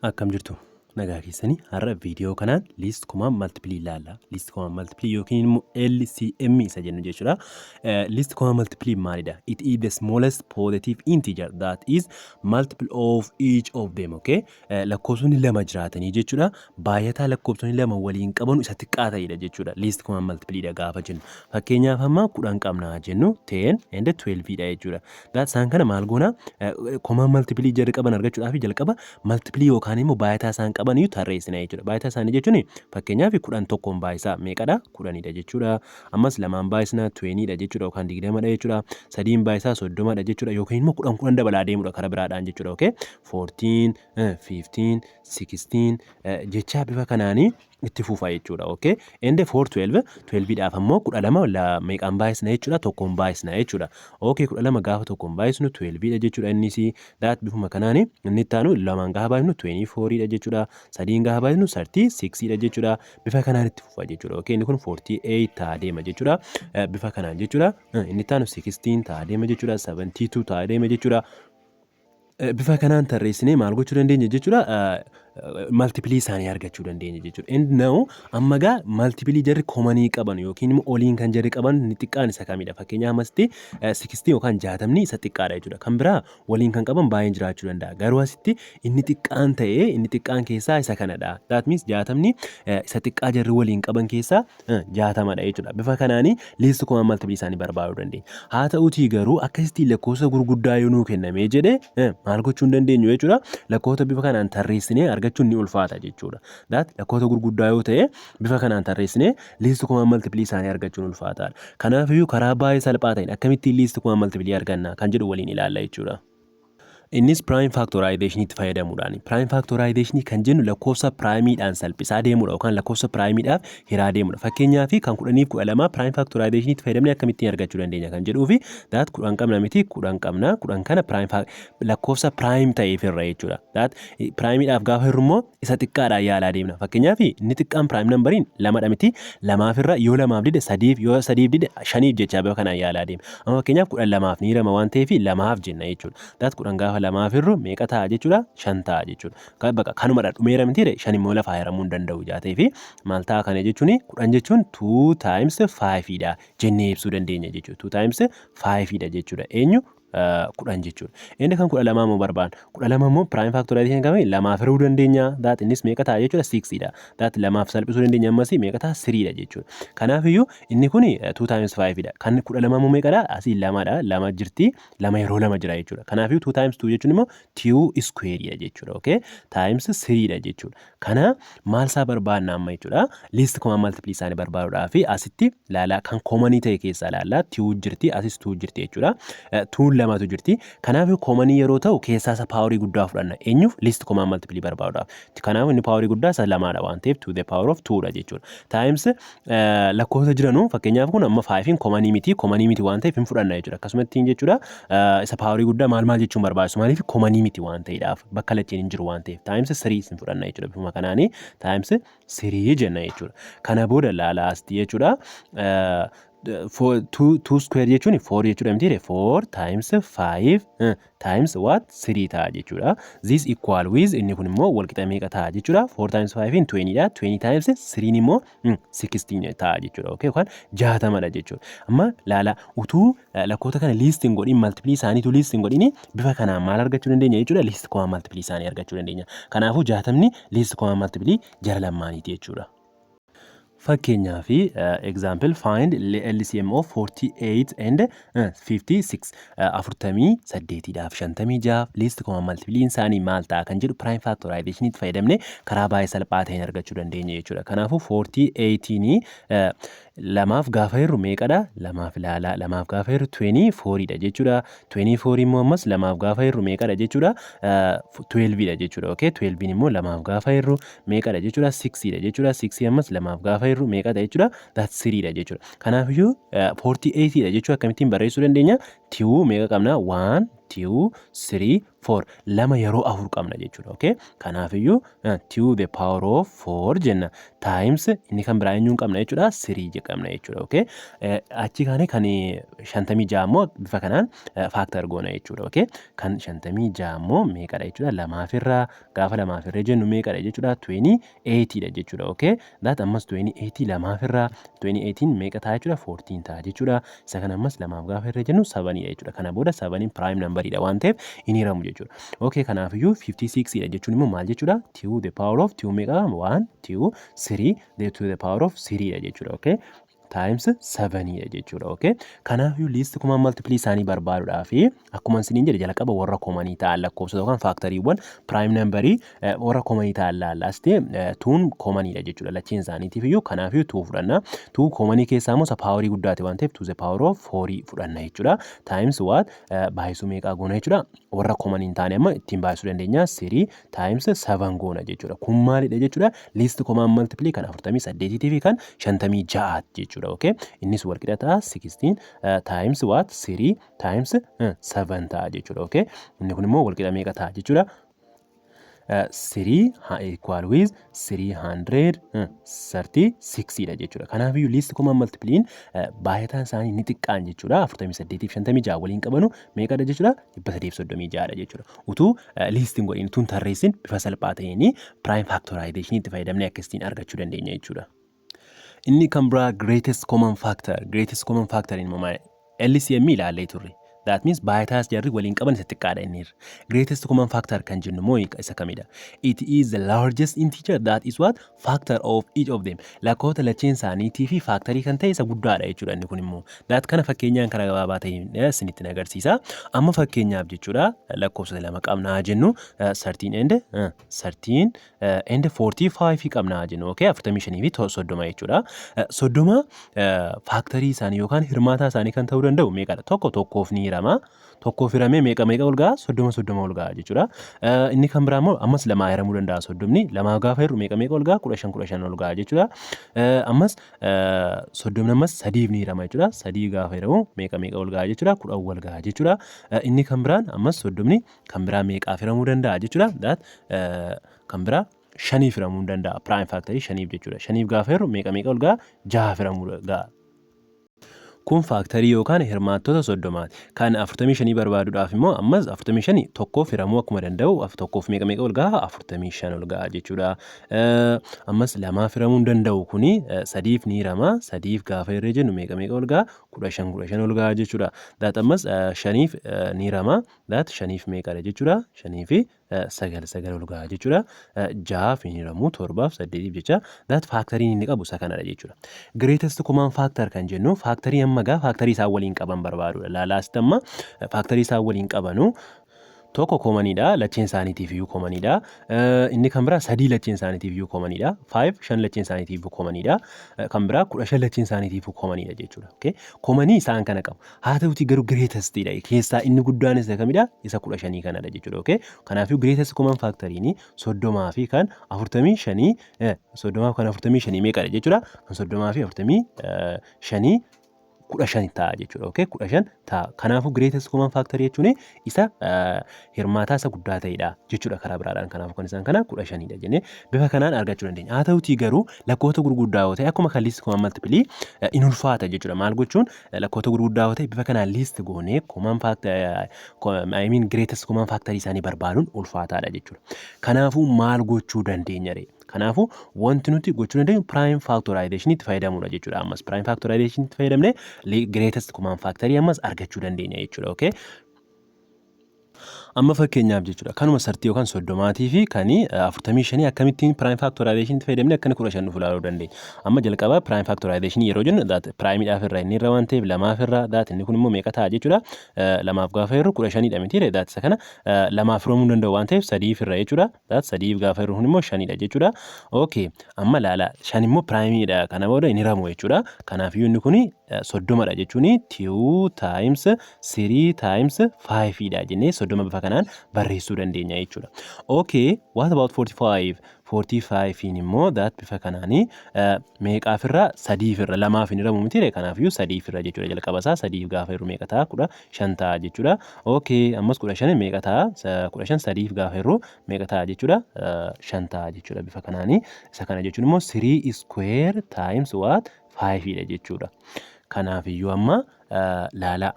Akkam jirtu, nagaa keessanii? Har'a viidiyoo kanaan least common multiple ilaalla. Least common multiple yookiin immoo LCM isa jennu jechuudha. Least common multiple maalidha? It is the smallest positive integer that is multiple of each of them. Okay? Lakkoofsonni lama jiraatanii jechuudha. Baay'ataa lakkoofsonni lama waliin qaban isa xiqqaa ta'edha jechuudha. Least common multiple dha gaafa jennu. Fakkeenyaaf, amma 10 qabna jennu, 10 and 12 dha jechuudha. That isaan kana maal goona? Common multiple jarri qaban argachuudhaaf jalqaba multiple yookaan immoo baay'ataa isaan qaban iyyuu tarreessina jechuudha. Baay'ataa isaanii jechuun, fakkeenyaaf, 10 tokkoon baay'isaa meeqadha? 10dha jechuudha. Ammas lamaan baay'isna, 20dha jechuudha yookaan 20dha jechuudha. Sadiin baay'isaa 30dha jechuudha yookiin immoo 10 10 dabalaa deemudha karaa biraadhaan jechuudha. Okay? 14, 15, 16 jechaa bifa kanaanii itti fufa jechuudha. Okay? And 4 12, 12 dhaaf ammoo 12 meeqaan baay'isna jechuudha? Tokkoon baay'isna jechuudha. Okay, 12 gaafa tokkoon baay'isnu 12 dha jechuudha innis. That bifuma kanaanii inni itti aanu lamaan gaafa baay'isnu 24 dha jechuudha. Sadiin gaafa baay'isnu 36 dha jechuudha. Bifa kanaan itti fufa jechuudha. Okay, inni kun 48 ta'aa deema jechuudha. Bifa kanaan jechuudha. Inni itti aanu 16 ta'aa deema jechuudha. 72 ta'aa deema jechuudha. Bifa kanaan tarreessinee maal gochuu dandeenya jechuudha? Multiple isaanii argachuu dandeenya jechuudha. And now, amma gaa multiple jarri commonii qaban yookiin immoo oliin kan jarri qaban inni xiqqaan isa kamidha? Fakkeenyaaf, ammasitti 60 yookaan 60ni isa xiqqaadha jechuudha. Kan biraa waliin kan qaban baay'een jiraachuu danda'a. Garuu asitti inni xiqqaan ta'ee inni xiqqaan keessaa isa kanadha. That means 60ni isa xiqqaa jarri waliin qaban keessaa 60dha jechuudha. Bifa kanaanii least common multiple isaanii barbaaduu dandeenya. Haa ta'utii garuu akkasitti lakkoofsa gurguddaa yoo nuu kennamee jedhe maal gochuu hin dandeenyu jechuudha? Lakkoofsa bifa kanaan tarreessinee argachuun ni ulfaata jechuudha. That lakkoofsa gurguddaa yoo ta'e bifa kanaan tarreessinee least common multiple isaanii argachuun ulfaataadha. Kanaafiyyuu karaa baay'ee salphaa ta'een akkamittiin least common multiple arganna kan jedhu waliin ilaalla jechuudha. Innis prime factorization itti fayyadamuudhaani. Prime factorization kan jennu lakkoofsa primeiidhaan salphisaa deemudha yookaan lakkoofsa primeiidhaaf hiraa deemudha. Fakkeenyaaf, kan 10f 12 prime factorization itti fayyadamnee akkamittiin argachuu dandeenya kan jedhuu fi that 10 qabna miti? 10 qabna. 10 kana prime lakkoofsa prime ta'eef irra jechuudha. That primeiidhaaf gaafa hirru immoo isa xiqqaadhaan yaalaa deemna. Fakkeenyaaf, inni xiqqaan prime numberiin lamadha miti? Lamaaf irra, yoo lamaaf dide sadiif, yoo sadiif dide shaniif jechaa bifa kanaan yaalaa deemna. Amma fakkeenyaaf, 10 lamaaf ni hirama waan ta'eef lamaaf jenna jechuudha. That 10 gaafa lamaaf hirru meeqa ta'a jechuudha? Shan ta'a jechuudha. Bakka kanumadha, dhumeera miti? Shan immoo lafaa hiramuu hin danda'u jaatee fi maal ta'a kana jechuun? 10 jechuun 2 times 5 dha jennee ibsuu dandeenya jechuudha. 2 times 5 dha jechuudha. Eenyu? 10 jechuudha. Inni kan 12 immoo barbaanna. 12 immoo prime factorization kamii lamaaf hiruu dandeenya. That innis meeqa ta'a jechuudha? 6 dha. That lamaaf salphisuu dandeenya, ammas meeqa ta'a? 3 dha jechuudha. Kanaaf iyyuu inni kun 2 times 5 dha. Kan 12 immoo meeqadha? Asii lamadha. Lama jirti. Lama yeroo lama jira jechuudha. Kanaaf iyyuu 2 times 2 jechuun immoo 2 square dha jechuudha. Okay? Times 3 dha jechuudha. Kana maal isaa barbaanna amma jechuudha? Least common multiple isaanii barbaaduudhaaf asitti ilaalaa, kan commonii ta'e keessaa ilaallaa. 2 jirti, asis 2 jirti jechuudha. 2 lamatu jirti. Kanaaf commonii yeroo ta'u keessaa isa powerii guddaa fudhanna. Eenyuuf? Least common multiple barbaaduudhaaf. Kanaaf inni powerii guddaa isa lamaadha waan ta'eef to the power of 2 dha jechuudha. Times lakkoofsa jiranuu, fakkeenyaaf, kun amma 5 commonii miti waan ta'eef hin fudhanna jechuudha. Akkasumatti jechuudha, isa powerii guddaa maal maal jechuun barbaachisu, maaliif? Commonii miti waan ta'eedhaaf, bakka lacheen hin jiru waan ta'eef times 3 hin fudhanna jechuudha. Bifuma kanaanii times 3 jenna jechuudha. Kana booda laalaa asti jechuudha. Two square jechuun four jechuudha miti? Four times five times what? Three ta'a jechuudha. This equal with, inni kun immoo wal qixa meeqa ta'a jechuudha? Four times five in 20 dha. 20 times three immoo 16 ta'a jechuudha. Okay, yookaan 60dha jechuudha. Amma laala, utuu lakkoota kana list hin godhin, multiple isaaniitu list hin godhin, bifa kanaan maal argachuu dandeenya jechuudha? Least common multiple isaanii argachuu dandeenya. Kanaafuu 60ni least common multiple jara lamaaniiti jechuudha. Fakkeenyaaf, example, find LCM of 48 and 56, 48dhaaf 56 least common multiple isaanii maal ta'a kan jedhu prime factorization itti fayyadamne karaa baay'ee salphaa ta'een argachuu dandeenya jechuudha. Kanaafuu 48 lamaaf gaafa hirru meeqadha? Lamaaf ilaalaa, lamaaf gaafa hirru 24 dha jechuudha. 24 immoo ammas lamaaf gaafa hirru meeqadha jechuudha? 12 dha jechuudha. Okay, 12 immoo lamaaf gaafa hirru meeqadha jechuudha? 6 dha jechuudha. 6 ammas lamaaf gaafa hirru meeqadha jechuudha? That's 3 dha jechuudha. Kanaafiyyuu 48 dha jechuu akkamittiin barreessuu dandeenya? Two meeqa qabna? 1, 2, 3, 4, lama yeroo afur qabna jechuudha. Okay? Kanaafiyyuu 2 the power of 4 jenna. Times inni kan biraa eenyuun qabna jechuudha? 3 qabna jechuudha. Okay? Achi kaane kan 56 immoo bifa kanaan factor goona jechuudha. Okay? Kan 56 immoo meeqadha jechuudha? Lamaaf irraa gaafa lamaaf irra jennu meeqadha jechuudha? 28 dha jechuudha. Okay? That ammas 28 lamaaf irraa 28 meeqa ta'a jechuudha? 14 ta'a jechuudha. Isa kana ammas lamaaf gaafa irra jennu 7 dha jechuudha. Kana booda 7 prime number dha waan ta'eef hin hiramu jechuudha. Okay, kanaafiyyuu 56 dha jechuun immoo maal jechuudha? 2 the power of 2 meeqa? 1, 2, 3, to the power of 3 dha jechuudha. Okay? Times 7 dha jechuudha. Okay? Kanaafiyyuu least common multiple isaanii barbaaduudhaaf, akkuma isiniin jedhe, jalqaba warra commonii ta'an lakkoofsa yookaan factoriiwwan prime numberii warra commonii ta'an laalla. Asitti twon commoniidha jechuudha lacheen isaaniitiif iyyuu, kanaafiyyuu two fudhanna. Two commonii keessaa immoo isa powerii guddaate waan ta'eef 2 the power of 4 fudhanna jechuudha. Times what, baay'isuu meeqaa goona jechuudha? Warra commonii hin taane amma ittiin baay'isuu dandeenya. 3 times 7 goona jechuudha. Kun maalidha jechuudha? Least common multiple kan 48 fi kan 56 jechuudha. Okay? Innis wal qixa ta'a 16 times what, 3 times 7 ta'a jechuudha. Okay? Inni kun immoo wal qixa meeqa ta'a jechuudha? 3 equal with 336 dha jechuudha. Kanaafiyyuu least common multipleiin baay'ataan isaanii inni xiqqaan jechuudha. 48 fi 56 waliin qabanu meeqadha jechuudha? 336 dha jechuudha. Utuu listiin godhin, utuu hin tarreessin, bifa salphaa ta'een prime factorization itti fayyadamnee akkasitiin argachuu dandeenya jechuudha. Inni kan biraa greatest common factor. Greatest common factor immoo maali? LCM ilaallee turre. That means baay'ataas jarri waliin qaban isa xiqqaadha inni irra. Greatest common factor kan jennu immoo isa kamidha? It is the largest integer that is what, factor of each of them. Lakkoofsa lacheen isaaniitii fi factorii kan ta'e isa guddaadha jechuudha inni kun immoo. That kana fakkeenyaan karaa gabaabaa ta'een isinitti agarsiisa. Amma fakkeenyaaf jechuudha, lakkoofsa lama qabnaa jennu, 13 and 45 qabnaa jennu, okay, 45 fi 30 jechuudha. 30 factorii isaanii yookaan hirmaataa isaanii kan ta'uu danda'u meeqadha? Tokko tokkoof ni hirama. Tokkoof hiramee meeqa meeqa ol ga'a? 30 30 ol ga'a jechuudha. Inni kan biraa immoo ammas lamaa hiramuu danda'a 30ni. Lamaa gaafa hirru meeqa meeqa ol ga'a? 15 15 ol ga'a jechuudha. Ammas 30ni ammas sadiif ni hirama jechuudha. Sadii gaafa hiramu meeqa meeqa ol ga'a jechuudha? 10 wal ga'a jechuudha. Inni kan biraan ammas 30ni kan biraa meeqaaf hiramuu danda'a jechuudha? That kan biraa shaniif hiramuu danda'a. Prime factorii shaniif jechuudha. Shaniif gaafa hirru meeqa meeqa ol ga'a? Jahaaf hiramuu ga'a. Kun factorii yookaan hirmaattota 30ti. Kan 45 barbaaduudhaaf immoo ammas 45 tokkoof hiramuu akkuma danda'u, tokkoof meeqa meeqa ol ga'a? 45 ol ga'a jechuudha. Ammas lamaaf hiramuu hin danda'u, kuni sadiif ni hirama. Sadiif gaafa hirree jennu meeqa meeqa ol ga'a? 15 15 ol ga'a jechuudha. That ammas shaniif ni hirama. That shaniif meeqadha jechuudha? Shanii fi sagal sagal ol ga'a jechuudha. Jahaaf hin hiramu, torbaaf, saddeetiif jecha. That factoriin inni qabu isa kanadha jechuudha. Greatest common factor kan jennu factorii amma gaa factorii isaan waliin qaban barbaadudha. Laalaa, asitti amma factorii isaan waliin qabanu tokko commoniidha, lacheen isaaniitiif iyyuu commoniidha. Inni kan biraa sadii lacheen isaaniitiif iyyuu commoniidha. Five, shan lacheen isaaniitiif iyyuu commoniidha. Kan biraa 15 lacheen isaaniitiif iyyuu commoniidha jechuudha. Okay? Commonii isaan kana qabu. Haa ta'utii garuu greatestidha. Keessaa inni guddaan isa kamidha? Isa 15 kanadha jechuudha. Okay? Kanaafuu greatest common factoriin 30 fi kan 45, 30 kan 45 meeqadha jechuudha? Kan 30 fi 45 15 ta'a jechuudha. Okay? 15 ta'a. Kanaafuu greatest common factor jechuun isa hirmaataa isa guddaa ta'edha jechuudha karaa biraadhaan. Kanaafuu kan isaan kana 15dha jennee bifa kanaan argachuu dandeenya. Haa ta'utii garuu lakkoofsa gurguddaa yoo ta'e, akkuma kan least common multiple in ulfaata jechuudha. Maal gochuun, lakkoofsa gurguddaa yoo ta'e bifa kanaan list goonee common factor, I mean greatest common factor isaanii barbaaduun ulfaataadha jechuudha. Kanaafuu maal gochuu dandeenya ree? Kanaafuu wanti nuti gochuu dandeenyu prime factorization itti fayyadamuudha jechuudha. Ammas prime factorization itti fayyadamnee greatest common factor ammas argachuu dandeenya jechuudha. Okay? Amma fakkeenyaaf jechuudha, kanuma 30 yookaan 30 fi kan 45 akkamittiin prime factorization itti fayyadamnee akka inni 15 dhufu ilaaluu dandeenya. Amma jalqaba prime factorization yeroo jennu that primeiidhaaf irra inni irra waan ta'eef lamaaf irra, that inni kun immoo meeqa ta'a jechuudha? Lamaaf gaafa hirru 15dha miti? That isa kana lamaaf hiramuu hin danda'u waan ta'eef sadiif irra jechuudha. That sadiif gaafa hirru kun immoo shanidha jechuudha. Okay, amma laala, shan immoo primeiidha, kana booda hin hiramu jechuudha. Kanaafiyyuu inni kun 30dha jechuun two times three times fiveiidha jennee 30 bifa kanaan barreessuu dandeenya jechuudha. Okay, what about 45? 45 immoo that bifa kanaanii meeqaafirra? Sadiifirra. Lamaaf hin hiramu miti, kanaafiyyuu sadiifirra jechuudha. Jalqaba isaa sadiif gaafa hiru meeqa ta'a? 15 ta'a jechuudha. Okay, ammas 15 meeqa ta'a? 15 sadiif gaafa hiru meeqa ta'a jechuudha? Shan ta'a jechuudha bifa kanaanii. Isa kana jechuun immoo three square times what? Fiveidha jechuudha. Kanaafiyyuu amma laalaa.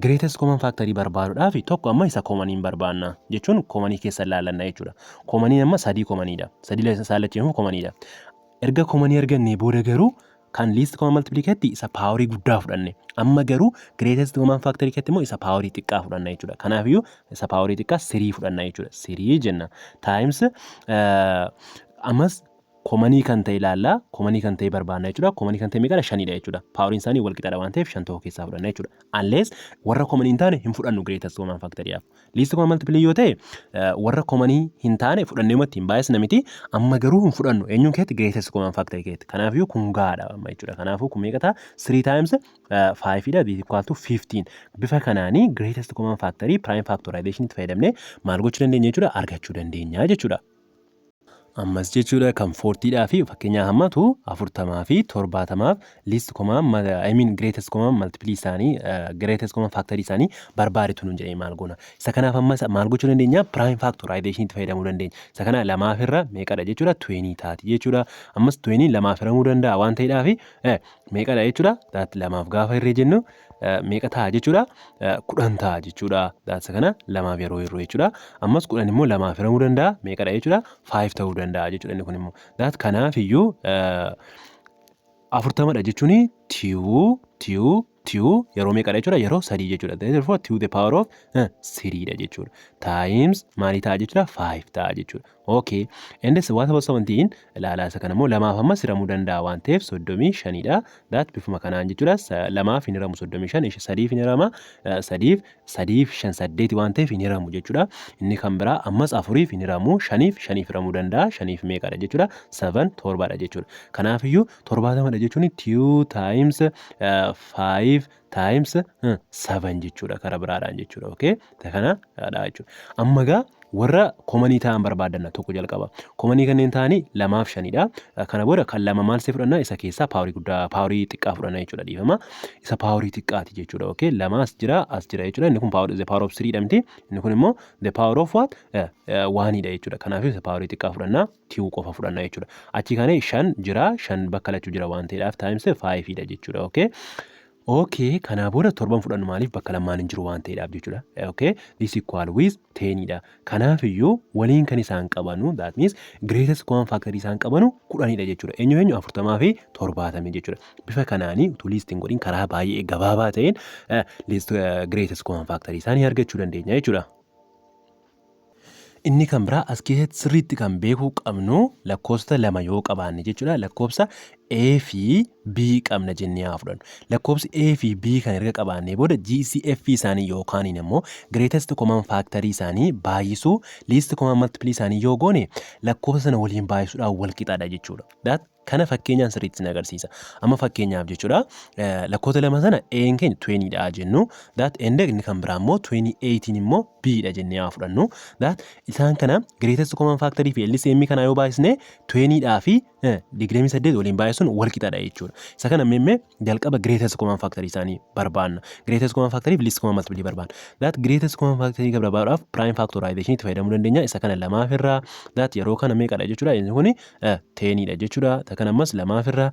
Greatest common factorii barbaaduudhaaf tokko amma isa commoniin barbaanna jechuun commonii keessa ilaallanna jechuudha. Commoniin amma sadii commoniidha. Sadii isaan commoniidha. Erga commonii argannee booda garuu kan least common multiple isa powerii guddaa fudhanne. Amma garuu greatest common factorii keessatti immoo isa powerii xiqqaa fudhanna jechuudha. Kanaafiyyuu isa powerii xiqqaa three fudhanna jechuudha. Three jenna. Times ammas commonii kan ta'e ilaallaa, commonii kan ta'e barbaanna jechuudha. Commonii kan ta'e meeqadha? Shanidha jechuudha. Poweriin isaanii wal qixaadha waan ta'eef shan tokko keessaa fudhanna jechuudha. Unless warra commonii hin taane hin fudhannu greatest common factoriidhaaf. Least common multiple yoo ta'e warra commonii hin taane fudhannee umatti hin baay'isna miti. Amma garuu hin fudhannu eenyuun keetti? Greatest common factory keetti. Kanaafiyyuu kun gahaadha amma jechuudha. Kanaafuu kun meeqa ta'a? 3 times 5 dha, equal to 15. Bifa kanaanii greatest common factory prime factorization itti fayyadamnee maal gochuu dandeenya jechuudha? Argachuu dandeenya jechuudha. Ammas jechuudha kan fortydhaa fi fakkeenyaaf hammatu 40 fi 70f least common, I mean, greatest common multiple isaanii, greatest common factorii isaanii barbaadetu nuun jedhee maal goona? Isa kanaaf ammas maal gochuu dandeenya? Prime factorization itti fayyadamuu dandeenya. Isa kana lamaaf irra meeqadha jechuudha? 20 taati jechuudha. Ammas 20 lamaaf hiramuu danda'a waan ta'eedhaaf meeqadha jechuudha? Lamaaf gaafa hirree jennu meeqa ta'a jechuudha? 10 ta'a jechuudha. Isa kana lamaaf yeroo hirru jechuudha. Ammas 10 immoo lamaaf hiramuu danda'a, meeqadha jechuudha? 5 ta'uu danda'a jechuudha inni kun immoo. That kanaaf iyyuu 40dha jechuun two, two, two yeroo meeqadha jechuudha? Yeroo sadii jechuudha. Therefore, two the power of threedha jechuudha. Times maalii ta'a jechuudha? 5 ta'a jechuudha. Okay. Innis what about 17? Ilaalaa, isa kana immoo lamaaf ammas hiramuu danda'a waan ta'eef 35dha. That bifuma kanaan jechuudha. Lamaaf hin hiramu 35, sadiif hin hirama. Sadiif, sadiif shan saddeeti waan ta'eef hin hiramu jechuudha. Inni kan biraa ammas afuriif hin hiramu, shaniif, shaniif hiramuu danda'a. Shaniif meeqadha jechuudha? 7, torbadha jechuudha. Kanaafiyyuu 70dha jechuun two times five times seven jechuudha karaa biraadhaan jechuudha. Okay. Kana dha jechuudha. Amma gaa warra commonii ta'an barbaadanna tokko jalqaba. Commonii kanneen ta'anii lamaaf shanidha. Kana booda kan lama maal see fudhanna? Isa keessaa powerii guddaa, powerii xiqqaa fudhanna jechuudha, dhiifama. Isa powerii xiqqaati jechuudha. Okay. Lama as jira, as jira jechuudha. Inni kun power, the power of three dha miti. Inni kun immoo the power of what? Oneidha jechuudha. Kanaaf isa powerii xiqqaa fudhanna, two qofa fudhanna jechuudha. Achi kana shan jira, shan bakka lachuu jira waan ta'eedhaaf times fiveidha jechuudha. Okay. Okay, kanaa booda torban fudhannu, maaliif? Bakka lamaan hin jiru waan ta'eedhaaf jechuudha. Okay, this equal with 10dha. Kanaaf iyyuu waliin kan isaan qabanu, that means greatest common factor isaan qabanu 10dha jechuudha. Eenyu eenyu? 40 fi 70 jechuudha. Bifa kanaanii utuu listiin godhin karaa baay'ee gabaabaa ta'een greatest common factor isaanii argachuu dandeenya jechuudha. Inni kan biraa as keessatti sirriitti kan beekuu qabnu lakkoofsa lama yoo qabaanne jechuudha. Lakkoofsa A fi B qabna jennee haa fudhannu. Lakkoofsi A fi B kan erga qabaannee booda GCF isaanii yookaan immoo greatest common factor isaanii baay'isuu least common multiple isaanii yoo goone lakkoofsa sana waliin baay'isuudhaan wal qixaadha jechuudha. That kana fakkeenyaan sirriitti sin agarsiisa. Amma fakkeenyaaf jechuudha, lakkoofsa lama sana A'n keenya 20 dha jennu, that and inni kan biraa immoo 28 immoo B dha jennee haa fudhannu. That isaan kana greatest common factor fi LCM kana yoo baay'isne 20 dhaa fi 28 waliin baay'isuun wal qixaadha jechuudha. Isa kana meemmee jalqaba greatest common factor isaanii barbaanna. Greatest common factor fi least common multiple barbaanna. That greatest common factor barbaaduudhaaf prime factorization itti fayyadamuu dandeenya. Isa kana lamaaf irraa, that yeroo kana meeqadha jechuudha? Inni kun 10dha jechuudha. Isa kana ammas lamaaf irraa,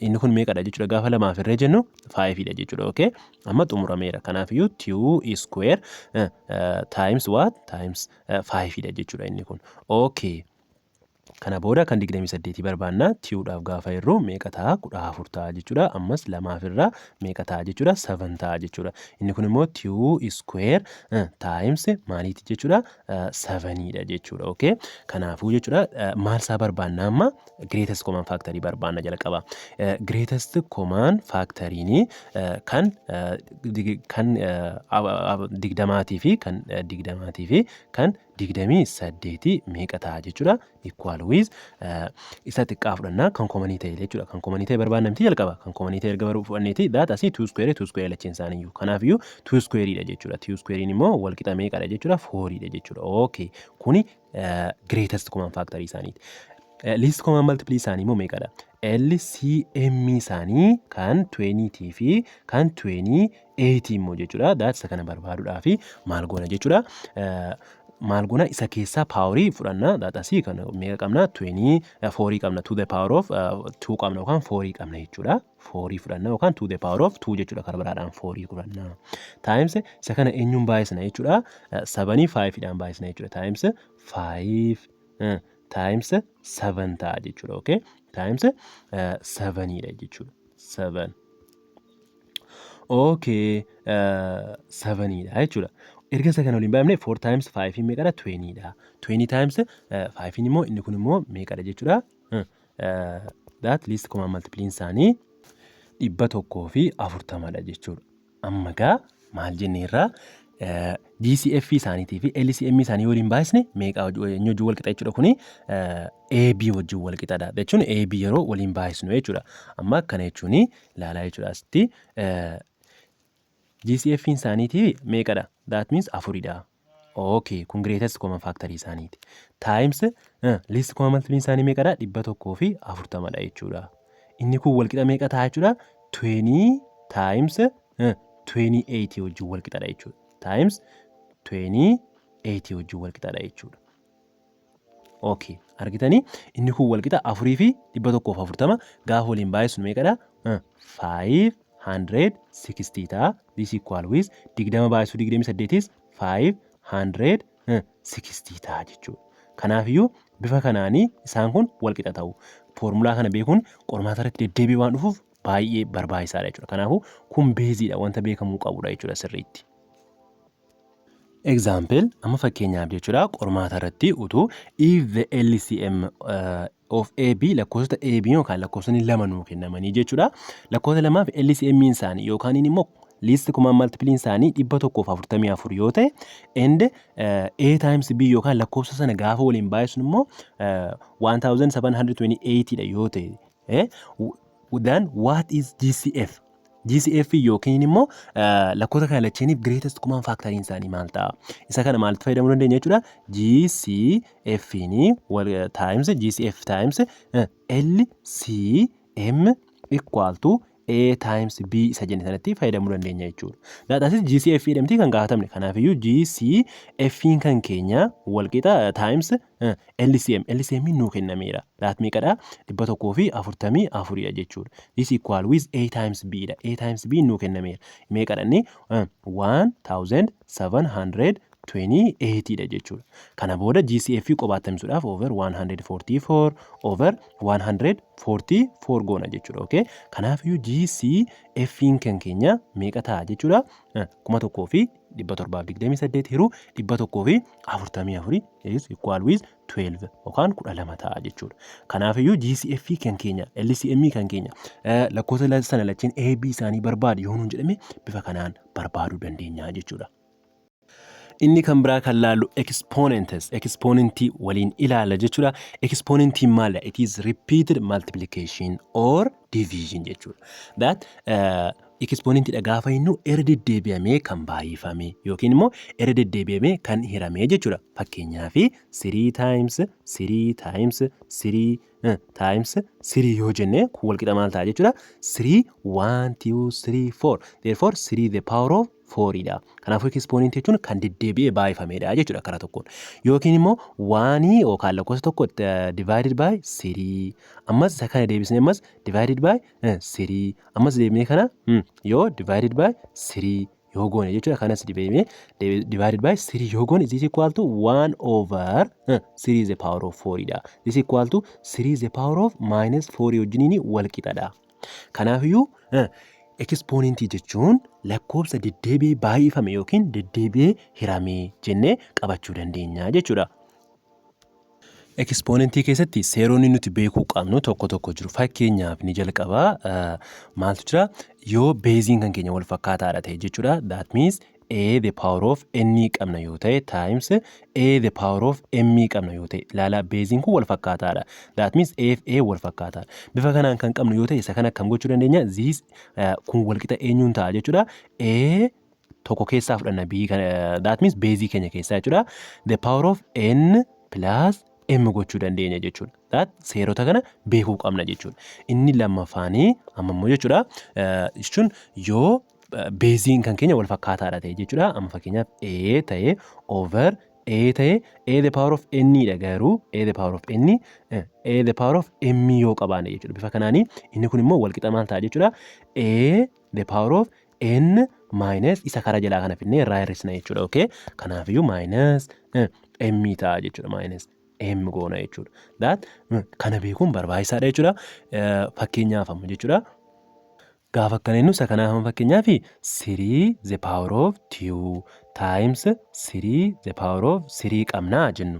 inni kun meeqadha jechuudha? Gaafa lamaaf irra jennu 5dha jechuudha. Okay. Amma xumurameera. Kanaafiyyuu 2 square times what? Times 5dha jechuudha inni kun. Okay. Kana booda kan 28 barbaanna. Twodhaaf gaafa hirru meeqa ta'a? 14 ta'a jechuudha. Ammas lamaaf irraa meeqa ta'a jechuudha? 7 ta'a jechuudha. Inni kun immoo two square times maaliiti jechuudha? 7dha jechuudha. Okay. Kanaafuu jechuudha, maal isaa barbaanna amma? Greatest common factor barbaanna jalqaba. Greatest common factoriin kan 20 fi kan 20 fi kan 28 meeqa ta'a jechuudha? Equal with isa xiqqaa fudhannaa, kan commonii ta'e jechuudha. Kan commonii ta'e barbaannamti jalqaba. Kan commonii ta'e erga fudhanneeti, that asii 2 square, 2 square lacheen isaaniiyyuu. Kanaafiyyuu 2 square dha jechuudha. 2 square immoo wal qixa meeqadha jechuudha? 4 dha jechuudha. Okay. Kuni greatest common factor isaaniiti. Least common multiple isaanii immoo meeqadha? LCM isaanii kan 20 fi kan 28 immoo jechuudha. That isa kana barbaaduudhaaf maal goona jechuudha? Maal goona? Isa keessaa powerii fudhanna. That asii kan meeqa qabna? 24 qabna. To the power of 2 qabna yookaan 4 qabna jechuudha. 4 fudhanna yookaan to the power of 2 jechuudha, karaa biraadhaan 4 fudhanna. Times isa kana eenyuun baay'isna jechuudha? 7 5 dhaan baay'isna jechuudha. Times 5 times 7 ta'a jechuudha. Okay? Times 7 dha jechuudha. 7. Okay, 7 dha jechuudha. Erga isa kana waliin baay'ifne, 4 times 5 meeqadha? 20 dha. 20 times 5 immoo, inni kun immoo meeqadha jechuudha? That least common multiple isaanii 140dha jechuudha. Amma gaa maal jenneerraa? GCF isaaniitii fi LCM isaanii waliin baay'isne meeqa, eenyu wajjin wal qixa jechuudha? Kuni AB wajjin wal qixadha jechuun, AB yeroo waliin baay'isnu jechuudha. Amma akkana jechuun ilaalaa jechuudha, asitti GCF isaaniitii meeqadha? That means afuridha. Okay, kun greatest common factor isaaniiti. Times least common multiple isaanii meeqadha? 140dha jechuudha. Inni kun wal qixa meeqa ta'a jechuudha? 20 times 28 wajjin wal qixadha jechuudha. Times 28 wajjin wal qixadha jechuudha. Okay, argitanii, inni kun wal qixa afurii fi 140 gaafa waliin baay'isnu meeqadha? 560 ta'a. This equal with 20 baay'isuu 28s 560 ta'a jechuudha. Kanaafiyyuu bifa kanaanii isaan kun wal qixa ta'u. Foormulaa kana beekuun qormaata irratti deddeebi'ee waan dhufuuf baay'ee barbaachisaadha jechuudha. Kanaafuu kun baseiidha, wanta beekamuu qabudha jechuudha sirriitti. Example, amma fakkeenyaaf jechuudha, qormaata irratti utuu if the LCM of AB, lakkoofsota AB yookaan lakkoofsonni lama nuu kennamanii jechuudha. Lakkoofsa lamaaf LCM isaanii yookaan immoo least common multiple isaanii 144 yoo ta'e, and A times B yookaan lakkoofsa sana gaafa waliin baay'isnu immoo 1728 dha yoo ta'e, then what is GCF? GCF yookiin immoo lakkoofsa kana lacheeniif greatest common factor isaanii maal ta'a? Isa kana maalitti fayyadamuu dandeenya jechuudha? GCF ni times GCF times LCM equal to A times B isa jenne sanatti fayyadamuu dandeenya jechuudha. That GCF jedhamti kan gaafatamne. Kanaafiyyuu GCF kan keenya walqixa times LCM. LCM nuu kennameera. That meeqadha? 144dha jechuudha. This equal with A times B dha. A times B nuu kennameera. Meeqadha inni? 1728 dha jechuudha. Kana booda GCF qobaatti hambisuudhaaf over 144 over 144 goona jechuudha. Okay? Kanaafiyyuu GCF kan keenya meeqa ta'a jechuudha? 1728 hiruu 144 is equal with 12 yookaan 12 ta'a jechuudha. Kanaafiyyuu GCF kan keenya, LCM kan keenya, lakkoofsa sana lacheen AB isaanii barbaadu yoo nuun jedhame, bifa kanaan barbaaduu dandeenya jechuudha. Inni kan biraa kan laallu exponents, exponentii waliin ilaalla jechuudha. Exponentiin maali? It is repeated multiplication or division jechuudha. That exponentiidha gaafa jennu irra deddeebi'amee kan baay'ifame yookiin immoo irra deddeebi'amee kan hirame jechuudha. Fakkeenyaaf, 3 times 3 times 3 times 3 yoo jenne, kun walqixa maal ta'a jechuudha? 3, 1, 2, 3, 4. Therefore 3 the power of 4 dha. Kanaafuu exponent jechuun kan deddeebi'ee baay'ifamedha jechuudha karaa tokkoon. Yookiin immoo oneii yookaan lakkoofsa tokko divided by 3, ammas isa kana deebisnee ammas divided by 3, ammas deebinee kana yoo divided by 3 yoo goone jechuudha, kanas deebinee divided by 3 yoo goone, this equal to 1 over 3 is the power of 4 dha. This equal to 3 is the power of minus 4 wajjiniin wal qixadha. Kanaafiyyuu exponentii jechuun lakkoofsa deddeebi'ee baay'ifame yookiin deddeebi'ee hirame jennee qabachuu dandeenya jechuudha. Exponentii keessatti seeronni nuti beekuu qabnu tokko tokko jiru. Fakkeenyaaf, ni jalqabaa maaltu jira? Yoo baseiin kan keenya wal fakkaataadha ta'e jechuudha. That means A the power of n qabna yoo ta'e times A the power of m qabna yoo ta'e, ilaalaa, baseiin kun wal fakkaataadha. That means A fi A wal fakkaataadha. Bifa kanaan kan qabnu yoo ta'e, isa kana akkam gochuu dandeenya? This kun walqixa eenyuun ta'a jechuudha? A tokko keessaa fudhanna B kana, that means baseii keenya keessaa jechuudha. The power of n plus m gochuu dandeenya jechuudha. That seerota kana beekuu qabna jechuudha. Inni lammaffaanii amma immoo jechuudha, jechuun yoo baseiin kan keenya wal fakkaataadha ta'e jechuudha. Amma fakkeenyaaf A ta'e over A ta'e, A the power of n dha, garuu A the power of n, A the power of m yoo qabaanne jechuudha. Bifa kanaanii inni kun immoo walqixa maal ta'a jechuudha? A the power of n minus isa karaa jalaa kana finnee irraa hir'isna jechuudha. Okay? Kanaafiyyuu minus m ta'a jechuudha. Minus m goona jechuudha. That kana beekuun barbaachisaadha jechuudha. Fakkeenyaaf amma jechuudha. Gaafa akkana jennu, isa kanaaf amma fakkeenyaaf 3 the power of 2 times 3 the power of 3 qabnaa jennu.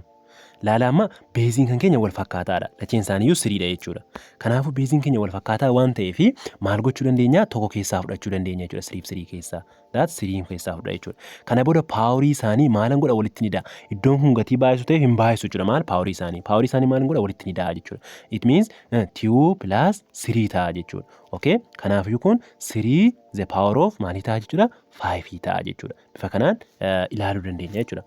Laala, amma baseiin kan keenya wal fakkaataadha. Lacheen isaaniiyyuu threedha jechuudha. Kanaafuu baseiin keenya wal fakkaataa waan ta'eef, maal gochuu dandeenya? Tokko keessaa fudhachuu dandeenya jechuudha. Threef three keessaa. That threen keessaa fudha jechuudha. Kana booda powerii isaanii maalan godha? Walitti ni da'a. Iddoon kun gatii baay'isu ta'eef hin baay'isu jechuudha. Maal powerii isaanii? Powerii isaanii maal godha? Walitti ni da'a jechuudha. It means two plus three ta'a jechuudha. Okay? Kanaafiyyuu kun three the power of maalii ta'a jechuudha? Five ta'a jechuudha. Bifa kanaan ilaaluu dandeenya jechuudha.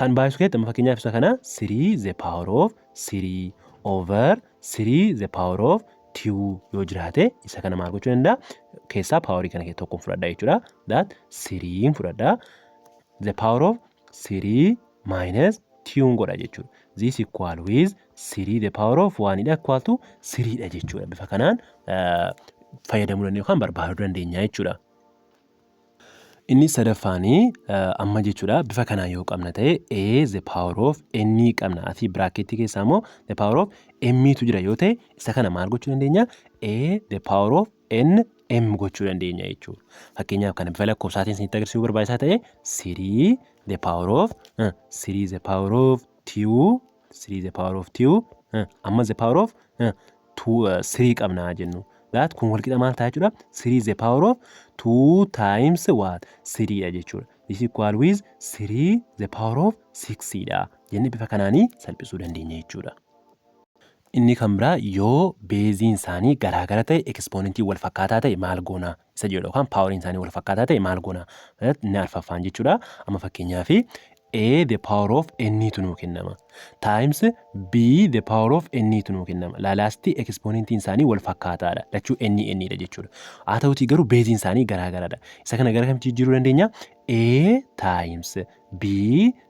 Kan baay'isu keessatti amma fakkeenyaaf isa kana three the power of three over three the power of two yoo jiraate, isa kana maal gochuu danda'a? Keessaa powerii kana keessa tokkoon fudhadha jechuudha. That threen fudhadha. The power of three minus two godha jechuudha. This equal with three the power of one dha, equal to three dha jechuudha. Bifa kanaan fayyadamuu dandeenya yookaan barbaaduu dandeenya jechuudha. Inni sadaffaanii amma jechuudha, bifa kanaan yoo qabna ta'e, A the power of n qabna, asii bracketii keessaa immoo the power of m tu jira yoo ta'e, isa kana maal gochuu dandeenya? A the power of n m gochuu dandeenya jechuudha. Fakkeenyaaf kana bifa lakkoofsaatiin isinitti agarsiisuu barbaachisaa ta'e, 3 the power of 3 the power of 2, 3 the power of 2, amma the power of 2 3 qabna jennu. That kun walqixa maal ta'a jechuudha? 3 the power of 2 times what? 3 dha jechuudha. This equal with 3 the power of 6 dha jennee bifa kanaanii salphisuu dandeenya jechuudha. Inni kan biraa yoo baseiin isaanii garaagara ta'e, exponentii wal fakkaataa ta'e maal goona isa jedhu, yookaan poweriin isaanii wal fakkaataa ta'e maal goona? Inni arfaffaan jechuudha. Amma fakkeenyaaf A the power of n tu nuu kennama. Times B the power of n tu nuu kennama. Laalaasti exponentiin isaanii wal fakkaataadha. Lachuu n n dha jechuudha. Haa ta'utii garuu baseiin isaanii garaagaradha. Isa kana gara kamitti jijjiiruu dandeenya? A times B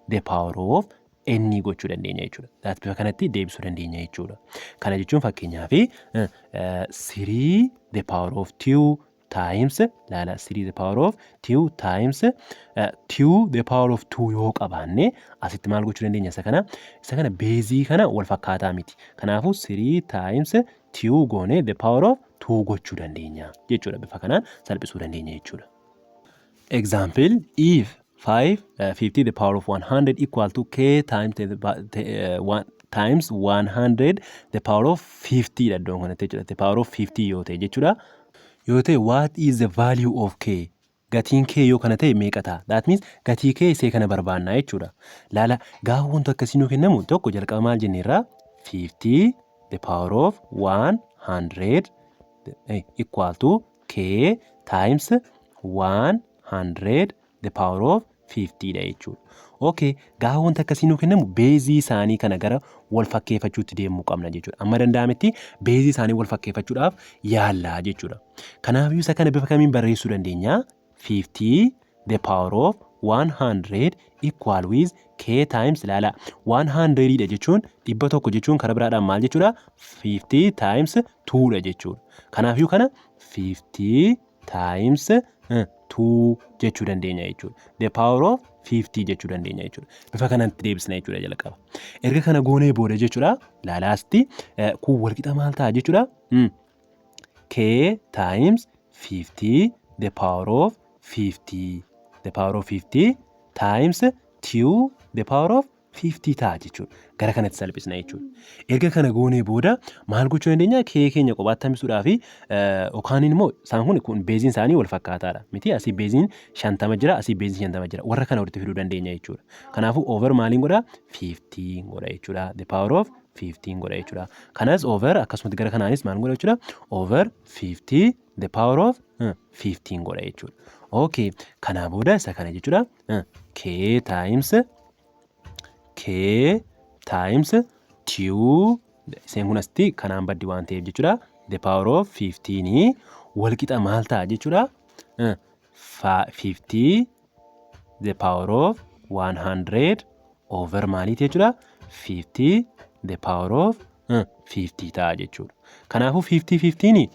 the power of n gochuu dandeenya jechuudha. That bifa kanatti deebisuu dandeenya jechuudha. Kana jechuun fakkeenyaaf 3 the power of 2 times, laala, 3 the power of 2 times 2 the power of 2 yoo qabaanne, asitti maal gochuu dandeenya? Isa kana baseii kana wal fakkaataa miti. Kanaafuu 3 times 2 goonee the power of 2 gochuu dandeenya jechuudha. Bifa kanaan salphisuu dandeenya jechuudha. Example: if 5 50 the power of 100 equal to k times the, 1 times 100 the power of 50 dha iddoon kanatti jechuudha. The power of 50 yoo ta'e jechuudha. Yoo ta'e, what is the value of k? Gatiin k yoo kana ta'e meeqa ta'a? That means gatii k isee kana barbaannaa jechuudha. Laala, gaafa wanta akkasii nuu kennamu tokko jalqaba maal jenneerraa? 50 the power of 100 equal to k times 100 the power of 50 dha jechuudha. Okay, gaafa wanta akkasii nuu kennamu baseii isaanii kana gara wal fakkeeffachuutti deemuu qabna jechuudha. Amma danda'ametti baseii isaanii wal fakkeeffachuudhaaf yaallaa jechuudha. Kanaafiyyuu isa kana bifa kamiin barreessuu dandeenya? 50 the power of 100 equal with k times, ilaala, 100 dha jechuun, 100 jechuun karaa biraadhaan maal jechuudha? 50 times 2 dha jechuudha. Kanaafiyyuu kana 50 times 2 jechuu dandeenya jechuudha. The power of 50 jechuu dandeenya jechuudha. Bifa kanatti deebisna jechuudha jalqaba. Erga kana goonee booda jechuudha, ilaalaasti, kun walqixa maal ta'a jechuudha? K times 50 the power of 50 the power of 50 times 2 the power of 50 ta'a jechuudha. Gara kanatti salphisna jechuudha. Erga kana goonee booda maal gochuu dandeenya? K keenya kophaatti hambisuudhaa fi yookaan immoo isaan kun baseiin isaanii wal fakkaataadha. Miti, asii baseiin 50 jira, asii baseiin 50 jira. Warra kana walitti fiduu dandeenya jechuudha. Kanaafuu over maaliin godhaa? 50 godha jechuudha. The power of 15 godha jechuudha. Kanas over akkasumatti gara kanaanis maal godha jechuudha? Over 50 the power of 15 godha jechuudha. Okay, kanaa booda isa kana jechuudha. K times K times 2, isheen kun asitti kanaan baddi waan ta'eef jechuudha. The power of 15 wal qixa maal ta'a jechuudha? 50 the power of 100 over maaliiti jechuudha? 50 the power of 50 ta'a jechuudha. Kanaafuu 50 15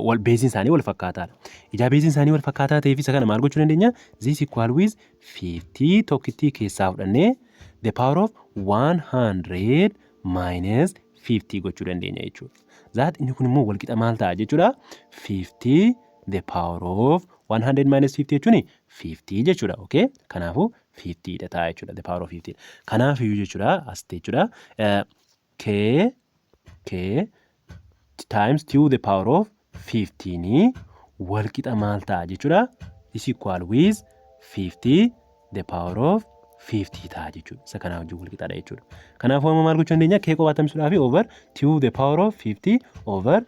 wal baseiin isaanii wal fakkaataadha. Ijaa baseiin isaanii wal fakkaataa ta'eef isa kana maal gochuu dandeenya? This equal with 50 tokkittii keessaa fudhannee the power of 100 minus 50 gochuu dandeenya jechuudha. That inni kun immoo wal qixa maal ta'a jechuudha? 50 the power of 100 minus 50 jechuun 50 jechuudha. Okay? Kanaafuu 50 dha ta'a jechuudha. The power of 50. Kanaafiyyuu jechuudha, asitti jechuudha. K times 2 the power of 15 wal qixa maal ta'a jechuudha? Is equal with 50 the power of 50 ta'a jechuudha. Isa kanaa wajjin wal qixaadha jechuudha. Kanaafuu amma maal gochuu dandeenya? K kophaatti hambisuudhaaf over 2 the power of 50 over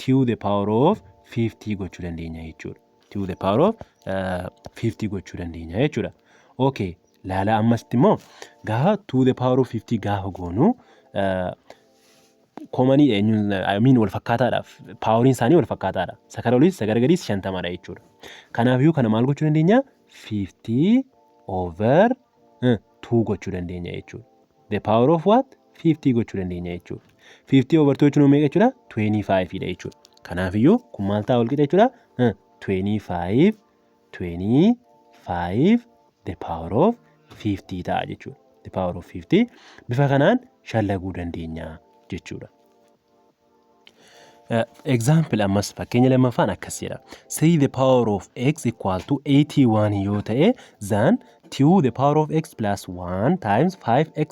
2 the power of 50 gochuu dandeenya jechuudha. 2 the power of 50 gochuu dandeenya jechuudha. Okay, laala, ammasitti immoo gaafa 2 the power of 50 gaafa goonu commoniidha eenyuun, I mean, wal fakkaataadha. Poweriin isaanii wal fakkaataadha. Isa kana oliis isa gara gadiis 50dha jechuudha. Kanaafiyyuu kana maal gochuu dandeenya? 50 over 2 gochuu dandeenya jechuudha. The power of what? 50 gochuu dandeenya jechuudha. 50 over 2 jechuun meeqa jechuudha? 25 dha jechuudha. Kanaafiyyuu kun maal ta'a wal qixa jechuudha? 25 25 the power of 50 ta'a jechuudha. The power of 50 bifa kanaan shallaguu dandeenya jechuudha. Example, ammas fakkeenya lammaffaan akkas jedha. Say the power of x equal to 81 yoo ta'e, then 2 the power of x plus 1 times 5x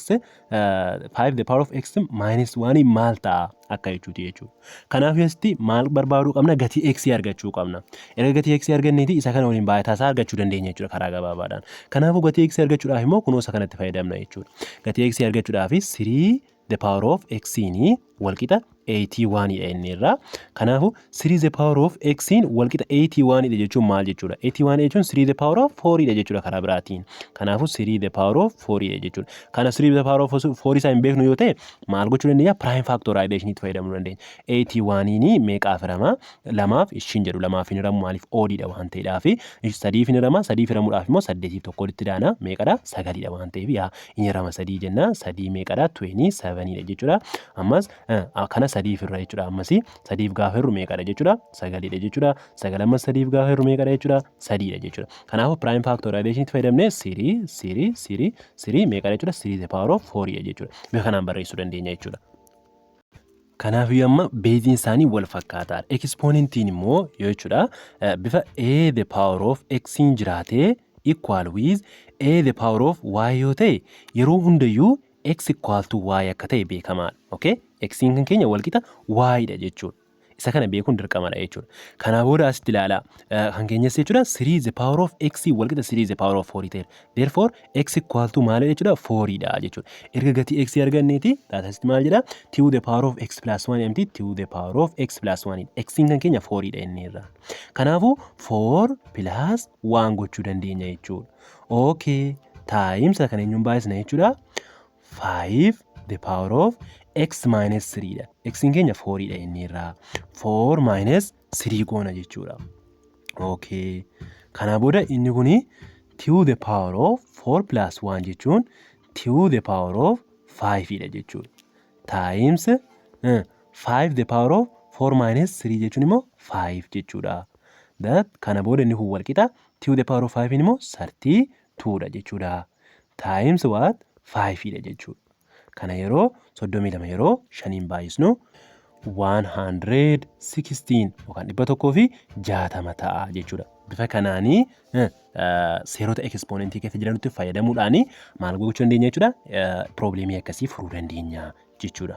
5 the power of x minus 1 maal ta'a akka jechuuti jechuudha. Kanaaf asitti maal barbaaduu qabna? Gatii x argachuu qabna. Erga gatii x arganneeti isa kana waliin baay'ataa isaa argachuu dandeenya jechuudha karaa gabaabaadhaan. Kanaafuu gatii x argachuudhaaf immoo kunoo isa kanatti fayyadamna jechuudha. Gatii x argachuudhaaf 3 the power of x wal qixa 81 dha inni irraa. Kanaafuu 3 the power of x wal qixa 81 dha jechuun maal jechuudha? 81 jechuun 3 the power of 4 dha jechuudha karaa biraatiin. Kanaafuu 3 the power of 4 dha jechuudha. Kana 3 the power of 4 isaa hin beeknu yoo ta'e maal gochuu dandeenya? Prime factorization itti fayyadamuu dandeenya. 81 meeqaaf hirama? Lamaaf ishiin jedhu lamaaf hin hiramu, maaliif? Oddiidha waan ta'eedhaaf. Sadiif hin hirama, sadiif hiramuudhaaf immoo saddeetiif tokko walitti daana, meeqadha? Sagalidha waan ta'eef yaa hin hirama sadii jenna, sadii meeqadha? 27 dha jechuudha. Ammas kana sadiif irra jechuudha. Ammas sadiif gaafa hirru meeqadha jechuudha? Sagalidha jechuudha. Sagal ammas sadiif gaafa hirru meeqadha jechuudha? Sadiidha jechuudha. Kanaafuu prime factorization itti fayyadamnee three three three three meeqadha jechuudha? Three the power of fouriidha jechuudha. Bifa kanaan barreessuu dandeenya jechuudha. Kanaafiyyuu amma baseiin isaanii wal fakkaataadha. Exponentiin immoo yoo jechuudha bifa a the power of x jiraatee equal with a the power of y yoo ta'e, yeroo hundayyuu x equal to y akka ta'e beekamaadha. Okay? X'n kan keenya wal qixa y dha jechuudha. Isa kana beekuun dirqamadha jechuudha. Kanaa booda asitti ilaalaa. Kan keenyas jechuudha 3 the power of x wal qixa 3 the power of 4 ta'eera. Therefore x equal to maal jechuudha? 4 dha jechuudha. Erga gatii x arganneeti asitti maal jedha? 2 the power of x plus 1 empty 2 the power of x plus 1, x kan keenya 4 dha inni irraa. Kanaafuu 4 plus 1 gochuu dandeenya jechuudha. Okay, times kana eenyuun baay'isna jechuudha? 5 the power of x minus 3 dha. X keenya 4 dha inni irraa. 4 minus 3 goona jechuudha. Okay. Kana booda inni kuni 2 the power of 4 plus 1 jechuun 2 the power of 5 dha jechuudha. Times 5 the power of 4 minus 3 jechuun immoo 5 jechuudha. That kana booda inni kun wal qixa 2 the power of 5 immoo 32 dha jechuudha. Times what? 5 dha jechuudha. Kana yeroo 32 yeroo shaniin baay'isnu 116 yookaan 160 ta'a jechuudha. Bifa kanaanii seerota exponentii keessa jiranutti fayyadamuudhaani maal gochuu dandeenya jechuudha? Problemii akkasii furuu dandeenya jechuudha.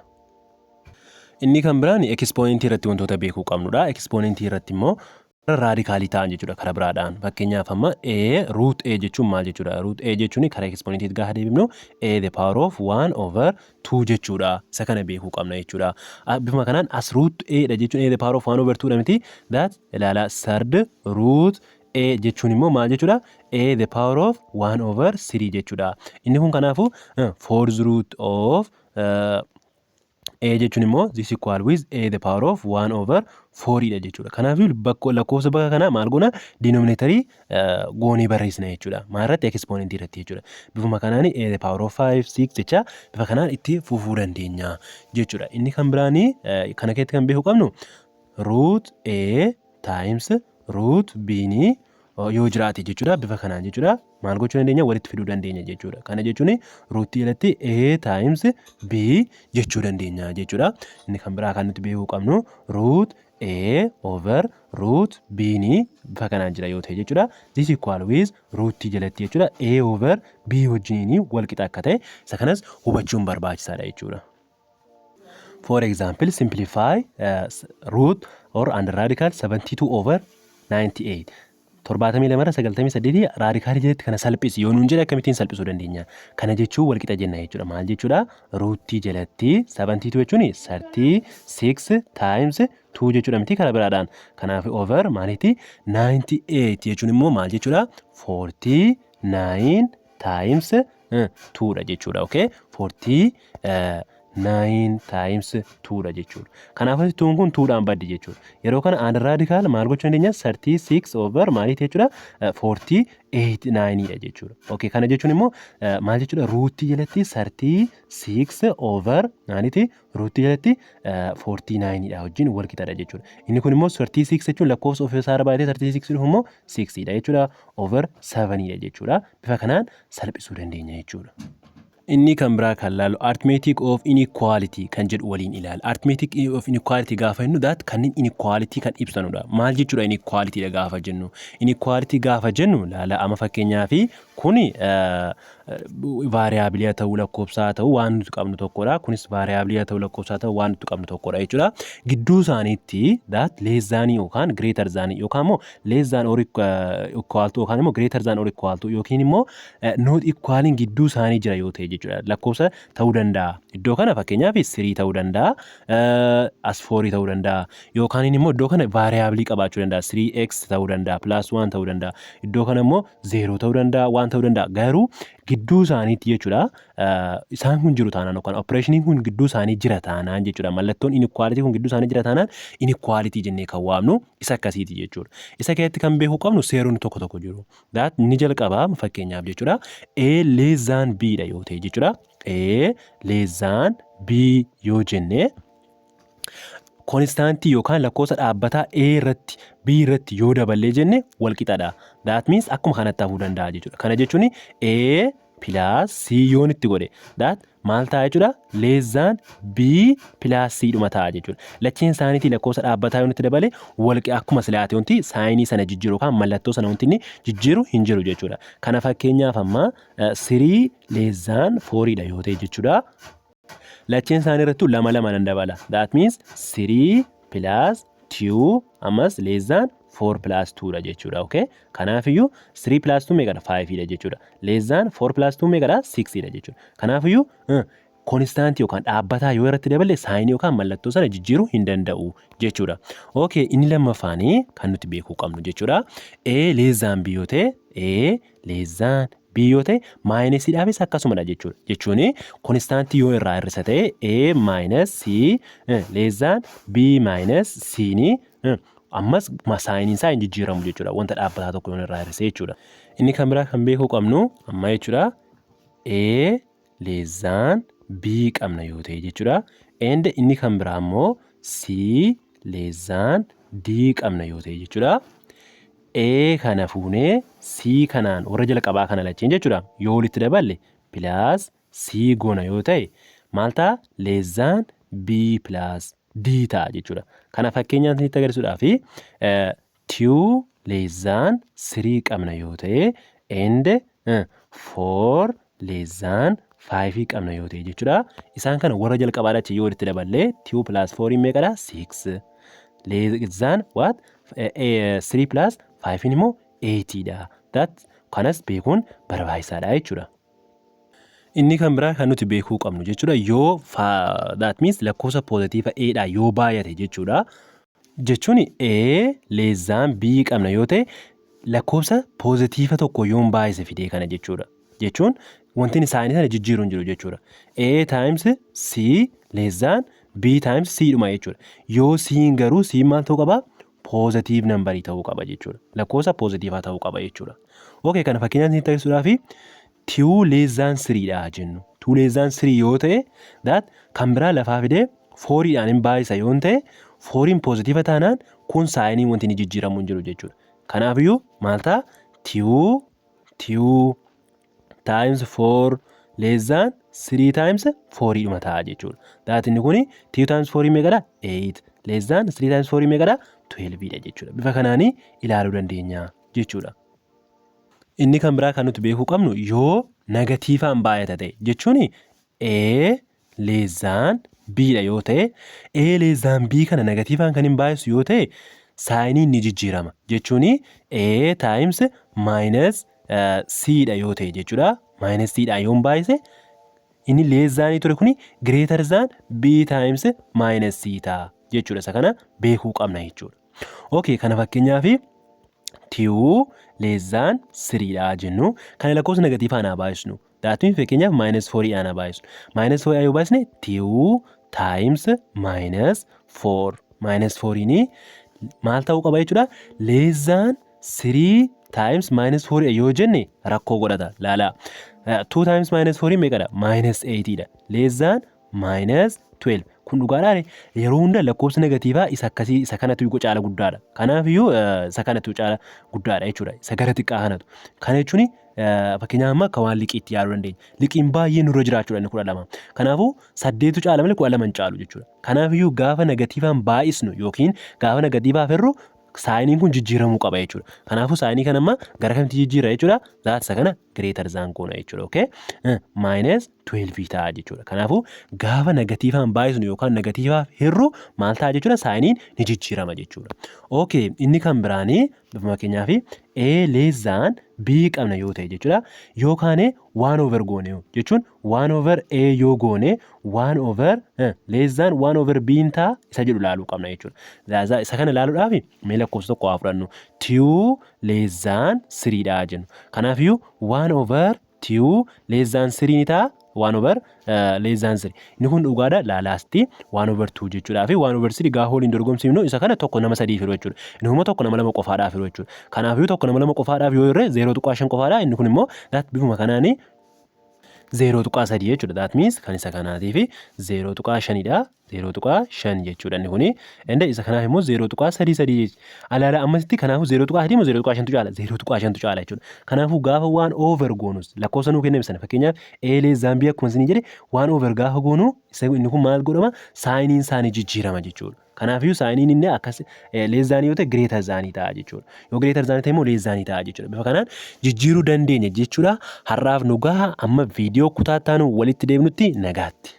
Inni kan biraan exponentii irratti wantoota beekuu qabnudha. Exponentii irratti immoo radicalii ta'an jechuudha karaa biraadhaan. Fakkeenyaaf, amma a root a jechuun maal jechuudha? Root a jechuun karaa exponentiitti gaafa deebifnu a the power of 1 over 2 jechuudha. Isa kana beekuu qabna jechuudha. Bifuma kanaan as root a dha jechuun a the power of 1 over 2 dha miti? That ilaala, third root a jechuun immoo maal jechuudha? A the power of 1 over 3 jechuudha. Inni kun kanaafuu fourth root of a jechuun immoo this equal with a the power of 1 over 4 dha jechuudha. Kanaafuu bakka lakkoofsa bakka kanaa maal goona? Denominatorii goonee barreessina jechuudha. Maal irratti? Exponentii irratti jechuudha. Bifuma kanaan a the power of 5, 6 jecha bifa kanaan itti fufuu dandeenya jechuudha. Inni kan biraanii kana keessatti kan beekuu qabnu, root a times root b ni yoo jiraate jechuudha, bifa kanaan jechuudha, maal gochuu dandeenya? Walitti fiduu dandeenya jechuudha. Kana jechuun rootii jalatti a times b jechuu dandeenya jechuudha. Inni kan biraa kan nuti beekuu qabnu, root a over root b ni bifa kanaan jira yoo ta'e jechuudha, this equal with rootii jalatti jechuudha a over b wajjiniin wal qixa akka ta'e, isa kanas hubachuun barbaachisaadha jechuudha. For example, simplify root or under radical 72 over 98. 72 irra 98 radicalii jalatti kana salphisi yoo nuun jedhe, akkamittiin salphisuu dandeenya? Kana jechuun walqixa jenna jechuudha. Maal jechuudha? Rootii jalatti 72 jechuun 36 times 2 jechuudha miti karaa biraadhaan? Kanaaf over maaliiti? 98 jechuun immoo maal jechuudha? 49 times 2 dha jechuudha. Okay? 49 times 2 dha jechuudha. Kanaaf tuun kun 2dhaan baddi jechuudha. Yeroo kana under radical maal gochuu dandeenya? 36 over maaliiti jechuudha? 48 9 dha jechuudha. Okay, kana jechuun immoo maal jechuudha? Rootii jalatti 36 over maaliiti? Rootii jalatti 49 dha wajjin wal qixadha jechuudha. Inni kun immoo 36 jechuun lakkoofsa ofii isaa irra baay'atee 36 dhufu immoo 6 dha jechuudha. Over 7 dha jechuudha. Bifa kanaan salphisuu dandeenya jechuudha. Inni kan biraa kan laalu arithmetic of inequality kan jedhu waliin ilaala. Arithmetic of inequality gaafa jennu, that kanneen inequality kan ibsanudha. Maal jechuudha inequality dha gaafa jennu? Inequality gaafa jennu, laala, amma fakkeenyaaf kuni variableii haa ta'uu, lakkoofsaa haa ta'uu, waan nuti qabnu tokkodha. Kunis variableii haa ta'uu, lakkoofsaa haa ta'uu, waan nuti qabnu tokkodha jechuudha. Gidduu isaaniitti that less thanii yookaan greater thanii yookaan immoo less than or equal to yookaan immoo greater than or equal to yookiin immoo not equaliin gidduu isaanii jira yoo ta'e jechuudha. Lakkoofsa ta'uu danda'a. Iddoo kana fakkeenyaaf three ta'uu danda'a. As fourii ta'uu danda'a. Yookaan immoo iddoo kana variableii qabaachuu danda'a. 3x ta'uu danda'a. Plus 1 ta'uu danda'a. Iddoo kana immoo 0 ta'uu danda'a. 1 ta'uu danda'a. Garuu gidduu isaaniitti jechuudha, isaan kun jiru taanaan yookaan operationiin kun gidduu isaanii jira taanaan jechuudha. Mallattoon inequality kun gidduu isaanii jira taanaan, inequality jennee kan waamnu isa akkasiiti jechuudha. Isa keessatti kan beekuu qabnu seeronni tokko tokko jiru. That inni jalqabaa fakkeenyaaf jechuudha, A less than B dha yoo ta'e jechuudha. A less than B yoo jenne, constantii yookaan lakkoofsa dhaabbataa A irratti B irratti yoo daballee jenne wal qixadha. That means akkuma kanatti hafuu danda'a jechuudha. Kana jechuun A plus C yoon itti godhe, that maal ta'a jechuudha? Less than B plus C dhuma ta'a jechuudha. Lacheen isaaniitii lakkoofsa dhaabbataa yoon itti dabale wal akkuma silaate, wanti signii sana jijjiiru yookaan mallattoo sana wanti inni jijjiiru hin jiru jechuudha. Kana fakkeenyaaf amma three less than fouriidha yoo ta'e jechuudha. Lacheen isaanii irrattuu lama lama nan dabala. That means three plus two ammas less than four plus two dha jechuudha. Okay? Kanaafiyyuu three plus two meeqadha? Five dha jechuudha. Less than four plus two meeqadha? Six dha jechuudha. Kanaafiyyuu constantii yookaan dhaabbataa yoo irratti daballe, signii yookaan mallattoo sana jijjiiruu hin danda'u jechuudha. Okay, inni lammaffaanii kan nuti beekuu qabnu jechuudha. A less than B yoo ta'e, A less than B yoo ta'e, minusiidhaafis akkasumadha jechuudha. Jechuun constantii yoo irraa hir'isa ta'e, A minus C less than B minus C ni ammas signiin isaa hin jijjiiramu jechuudha. Wanta dhaabbataa tokko yoo irraa hir'ise jechuudha. Inni kan biraa kan beekuu qabnu amma jechuudha, A less than B qabna yoo ta'e jechuudha. And inni kan biraa immoo C less than D qabna yoo ta'e jechuudha. A kana fuunee C kanaan warra jalqabaa kana lacheen jechuudha, yoo walitti daballe plus C goona yoo ta'e, maal ta'a? Less than B plus D ta'a jechuudha. Kana fakkeenyaan isinitti agarsiisuudhaaf, two less than 3 qabna yoo ta'e and 4 less than 5 qabna yoo ta'e jechuudha. Isaan kana warra jalqabaadha achi yoo walitti daballee, 2 plus 4 meeqadha? 6 less than what? 3 plus 5 immoo 8 dha. That kanas beekuun barbaachisaadha jechuudha. Inni kan biraa kan nuti beekuu qabnu jechuudha, yoo, that means, lakkoofsa positive A dha yoo baay'ate jechuudha. Jechuun A less than B qabna yoo ta'e, lakkoofsa positive tokko yoon baay'ise fidee kana jechuudha. Jechuun wanti isaanii sana jijjiiru hin jiru jechuudha. A times C less than B times C dhuma jechuudha. Yoo C garuu, C maal ta'uu qaba? Positive numberii ta'uu qaba jechuudha. Lakkoofsa positivaa ta'uu qaba jechuudha. Okay, kana fakkeenyaaf isin taasisuudhaaf, 2 less than 3 dha jennu. 2 less than 3 yoo ta'e, that kan biraa lafaa fidee 4dhaan hin baay'isa yoo ta'e, 4 positive taanaan kun signii wanti inni jijjiiramu hin jiru jechuudha. Kanaafiyyuu maal ta'a? 2 times 4 less than 3 times 4 dhuma ta'a jechuudha. That inni kuni 2 times 4 meeqadha? 8 less than 3 times 4 meeqadha? 12 dha jechuudha. Bifa kanaanii ilaaluu dandeenya jechuudha. Inni kan biraa kan nuti beekuu qabnu, yoo negativeaan baay'ata ta'e, jechuun A less than B dha yoo ta'e, A less than B kana negativeaan kan hin baay'isu yoo ta'e, signiin ni jijjiirama. Jechuun A times minus C dha yoo ta'e jechuudha. Minus C dhaan yoon baay'ise, inni less thanii ture kuni greater than B times minus C ta'a jechuudha. Isa kana beekuu qabna jechuudha. Okay, kana fakkeenyaaf 2 less than 3 dha jennu, kana lakkoofsa negativeaan haa baay'isnu. That means fakkeenyaaf minus 4 dhaan haa baay'isnu. Minus 4 yoo baay'isne, 2 times minus 4, minus 4 maal ta'uu qaba jechuudha? Less than 3 times minus 4 yoo jenne rakkoo godhata. Laala. 2 times minus 4 meeqadha? Minus 8 dha. Less than minus 12. Kun dhugaadhaa? Yeroo hunda lakkoofsa negativeaa isa akkasii, isa kanatu caala guddaadha. Kanaafiyyuu isa kanatu caala guddaadha jechuudha. Isa gara xiqqaa kanatu. Kana jechuun fakkeenyaaf amma akka waan liqiitti yaaduu dandeenya. Liqiin baay'ee nurra jiraachuudha inni 12. Kanaafuu saddeetu caala malee 12 hin caalu jechuudha. Kanaafiyyuu gaafa negativeaan baay'isnu yookiin gaafa negativeaaf hirru, signiin kun jijjiiramuu qaba jechuudha. Kanaafuu signii kana amma gara kamitti jijjiirra jechuudha? That isa kana greater than goona jechuudha. Okay? Minus 12 ta'a jechuudha. Kanaafuu gaafa negativeaan baay'isnu yookaan negativeaaf hirru maal ta'a jechuudha? Signiin ni jijjiirama jechuudha. Okay, inni kan biraanii fakkeenyaaf A less than B qabna yoo ta'e jechuudha. Yookaan one over goone, jechuun one over A yoo goone, one over less than one over B ta'a isa jedhu ilaaluu qabna jechuudha. Isa kana ilaaluudhaaf mee lakkoofsa tokko haa fudhannu. 2 less than 3 dha jennu. Kanaafiyyuu one over 2 less than 3 ni ta'a. 1 over less than 3. Inni kun dhugaadha laalaasti 1 over 2 jechuudhaa fi 1 over 3 gaafa waliin dorgomsiifnu, isa kana tokko nama sadii firu jechuudha. Inni immoo tokko nama lama qofaadhaaf firu jechuudha. Kanaafiyyuu tokko nama lama qofaadhaaf yoo hirre, 0.5 qofaadha. Inni kun immoo that bifuma kanaanii 0.3 jechuudha. That means kan isa kanaatii fi 0.5dha. 0.5 jechuudha inni kuni. Enda isa kanaaf immoo 0.33 jechuudha. Alaala ammasitti kanaafuu 0.3 moo 0.5tu caala? 0.5tu caala jechuudha. Kanaafuu gaafa one over goonus, lakkoofsa nuu kenname sana, fakkeenyaaf A less than B akkuma isinii jedhe, one over gaafa goonu inni kun maal godhama? Signiin isaanii jijjiirama jechuudha. Kanaafiyyuu signiin inni akkas less thanii yoo ta'e, greater thanii ta'a jechuudha. Yoo greater thanii ta'e immoo less thanii ta'a jechuudha. Bifa kanaan jijjiiruu dandeenya jechuudha. Har'aaf nu gaha, amma viidiyoo kutaa itti aanu walitti deebinutti nagaatti.